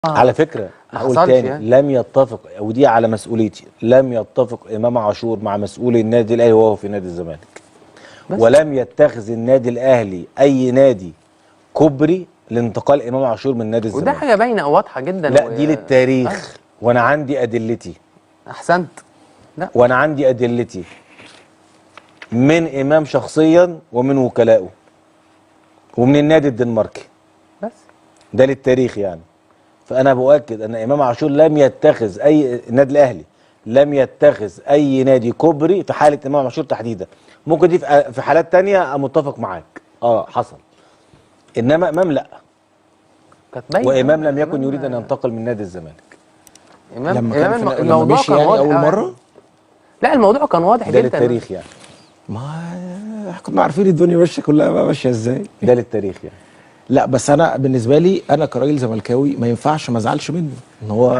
على فكرة ما هقول حصلش تاني يعني. لم يتفق، ودي على مسؤوليتي، لم يتفق امام عاشور مع مسؤولي النادي الاهلي وهو في نادي الزمالك. بس. ولم يتخذ النادي الاهلي اي نادي كوبري لانتقال امام عاشور من نادي وده الزمالك. حاجة باينة وواضحة جدا. لا دي للتاريخ، وانا عندي ادلتي. احسنت. لا وانا عندي ادلتي من امام شخصيا ومن وكلائه ومن النادي الدنماركي. بس ده للتاريخ يعني. فانا بؤكد ان امام عاشور لم يتخذ اي، النادي الاهلي لم يتخذ اي نادي كوبري في حاله امام عاشور تحديدا. ممكن دي في حالات تانية متفق معاك، حصل، انما امام لا. كانت باينة. وامام لم يكن يريد ان ينتقل من نادي الزمالك. امام لما كان امام في لما الموضوع مشي كان يعني واضح اول أوي. مرة. لا الموضوع كان واضح ده جدا. للتاريخ يعني. ما كنا عارفين الدنيا ماشية كلها بقى ماشية ازاي. ده للتاريخ يعني. لا بس انا بالنسبة لي انا كراجل زملكاوي ما ينفعش ما ازعلش منه ان هو